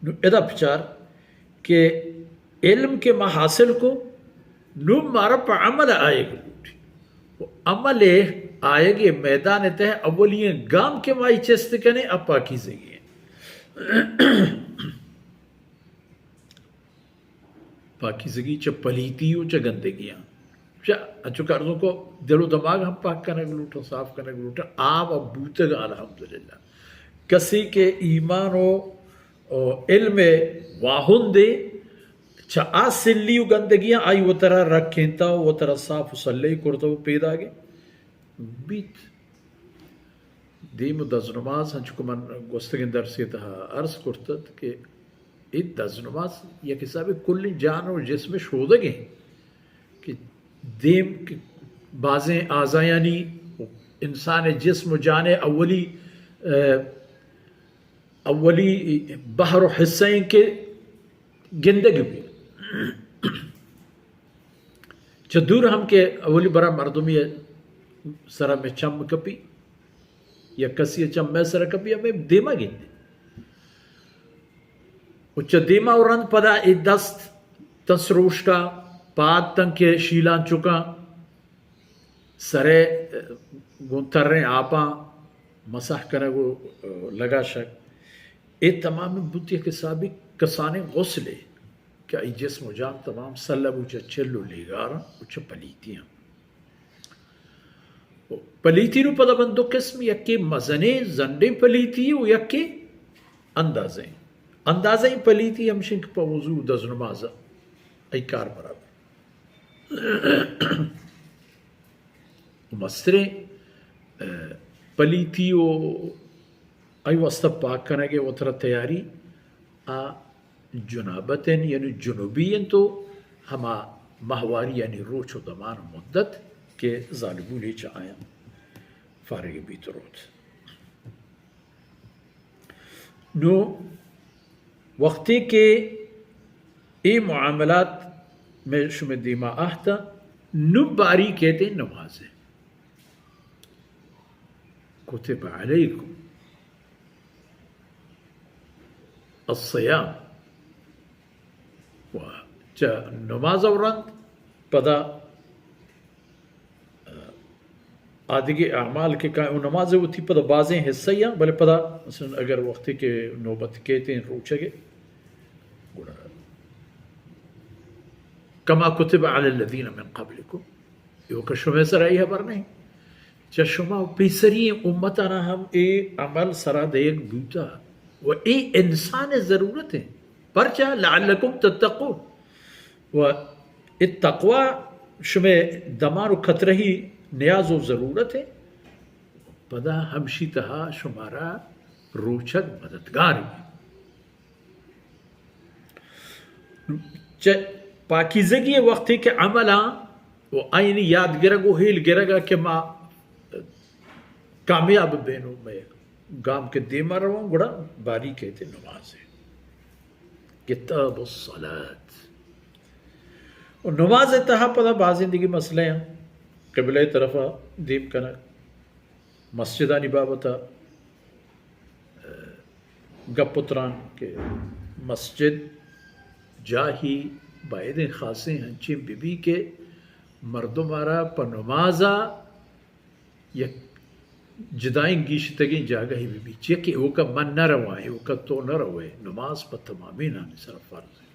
نو ادا بچار کہ علم کہ ما حاصل کو، نو مارا پہ عمل آیگ لوٹی۔ و عمل آیگ میدان تہ اولی گام کہ ما چست کنے، آ پاکیزگی ہیں۔ پاکیزگی چہ پلیتی و چہ گندگیاں۔ چہ انچو کہ ارزوں کو دل و دماغ ہم پاک کنگ لوٹاں، صاف کنگ لوٹاں، آ و بوتگ الحمدللہ۔ کسی کہ ایمان و، و علم واہندے چہ آ سلی و گندگیاں آئی وترا رکھینتا و وترا صاف و سلئی کرتا و پیداگے بیت۔ دیم و دزنماز، ہنچو کہ من گوستگیں درسے تہا عرض کرتت کہ اے دزنماز یک حسابے کلیں جان و جسم شودگیں کہ دیم کہ بازیں آزایانی انسان جسم و جان اولی، اه، اولی بہر و حصہ ہیں کہ گندگ بی۔ چہ دور ہم کہ اولی برا مردمی سرا میں چم کپی، یا کسی چم میں سرا کپی، ہمیں دیما گندے۔ و چہ دیما و رند پدا اے دست تن سروشکا، پاد تن کہ شیلان چکاں، سرے گوں تریں آپاں مسح کنگ و لگاشگ، اے تمام بوت یک حسابی کسانیں غسلے کہ آئی جسم و جان تمام سلب و چہ چل و لیگاراں و چہ پلیتیاں۔ پلیتی نوں پدا بنت دو قسم، یکے مزنیں زنڈیں پلیتی و یکے اندازیں۔ اندازیں پلیتی ہمشیں کہ پہ وضو و دزنماز ء ای کار برابر۔ و مستریں، ء، پلیتی و آئی واسطہ پاک کنگ ء وترا تیاری آ جنابت انت، یعنی جنوبی انت و ہما ماہواری یعنی روچ و دمان و مدت کہ زالبولے چہ آیاں فارغ بیت روت۔ نوں وقتے کہ اے معاملات میں شمے دیما آہتا، نوں باری کہتے نمازے۔ کتب علیکم الصیام۔ و چہ نماز و رند پدا آدگہ اعمال کہ کائیں، و نماز وتی پدا بازیں حصہ یا، بلے پدا مثلاً اگر وقتی کہ نوبت کیتیں روچگے، گڑا کما کتب علی الذین من قبلکم، ایوکا شمے سرا ای حبر نہیں، چہ شما پیسری امتانا ہم اے عمل سرا دیگ بوتا، و اے انسان ضرورت ہے، پرچا لعلکم تتقون، و اے تقوی شمے دمان و کترہی نیاز و ضرورت ہے۔ پدا ہمشی تہا شمارا روچگ مددگار بی۔ چہ پاکیزگی وقتی کہ عملاں و آئینی یاد گرگ و ہیل گرگا کہ ما کامیاب بینو، مئے گام کہ دیما روان، گڑا باری کہتے نماز ہے۔ کتاب الصلاة۔ و نماز تہا پدا بازیں دیگی مسئلہ ہیں، قبلہ طرفا دیم کنگ، مسجدانی بابتا گپ و تران کہ مسجد جاہی بایدیں خاصیں ہنچیں بہ بی کہ مردم آرا پہ نمازا یک جدائیں گیشتگیں جاگہے بہ بی، چیا کہ ایوکا من نہ رواں، ایوکا تو نہ روئے، نماز پہ تمامینانی سرا فرض ہے۔